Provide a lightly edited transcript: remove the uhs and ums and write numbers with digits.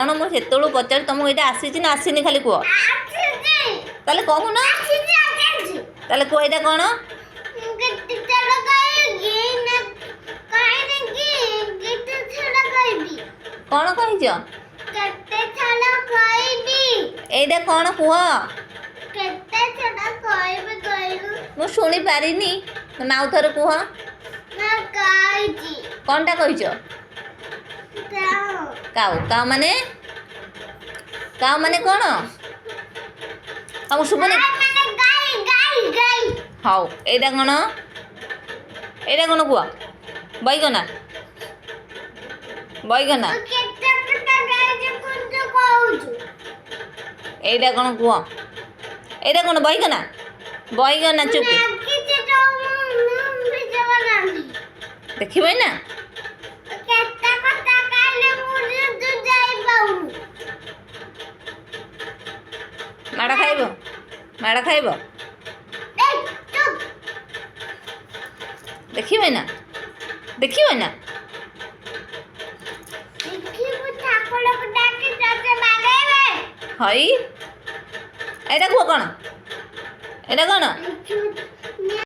କ'ଣ ମୁଁ ସେତେବେଳୁ ପଚାରୁଛି ତମକୁ, ଏଇଟା ଆସିଛି ନା ଆସିନି, ଖାଲି କୁହ। ତାହେଲେ କହୁନ। ତାହେଲେ କୁହ, ଏଇଟା କ'ଣ? କେତେ ଥର କହିବି ନା କହିନି କି କେତେ ଥର କହିବି? କ'ଣ କହିଛ? କେତେ ଥର କହିବି? ଏଇଟା କ'ଣ କୁହ। କେତେ ଥର କହିବି କହିଲୁ? ମୁଁ ଶୁଣି ପାରିନି, ତମେ ଆଉ ଥରେ କୁହ। ନା, କହିଛି। କ'ଣଟା କହିଛ? କାଉ। କାଉ। କାଉ ମାନେ? କାଉ ମାନେ କ'ଣ ତମକୁ ଶୁଭୁନି? ମାନେ ଗାଈ, ଗାଈ, ଗାଈ। ହଉ, ଏଇଟା କ'ଣ? ଏଇଟା କ'ଣ କୁହ। ବୈଗନା, ବୈଗନା। ତୁ କେତେ କଥା ଗାଈ ଦେଖୁଛୁ କହୁଛୁ? ଏଇଟା କ'ଣ କୁହ। ଏଇଟା କ'ଣ? ବୈଗନା, ବୈଗନା। ଚୁପ୍। କିଛି ତ ମୁଁ ବନାନି। ଦେଖିବ ନା। କେତେ କଥା କହିଲେ ମୁଁ ତୁ ଯାଇପାରୁନି। ମାଡ଼ ଖାଇବ, ମାଡ଼ ଖାଇବ। ଏଇ, ଚୁପ୍। ଦେଖିବ ନା, ଦେଖିବ ନା। ଦେଖିବୁ, ଠାକୁରକୁ ଡାକି ତତେ ବାଡ଼େଇବେ। ହଇ, ଏଇଟା କୁହ କ'ଣ? ଏଇଟା କ'ଣ? ଦେଖିବୁ।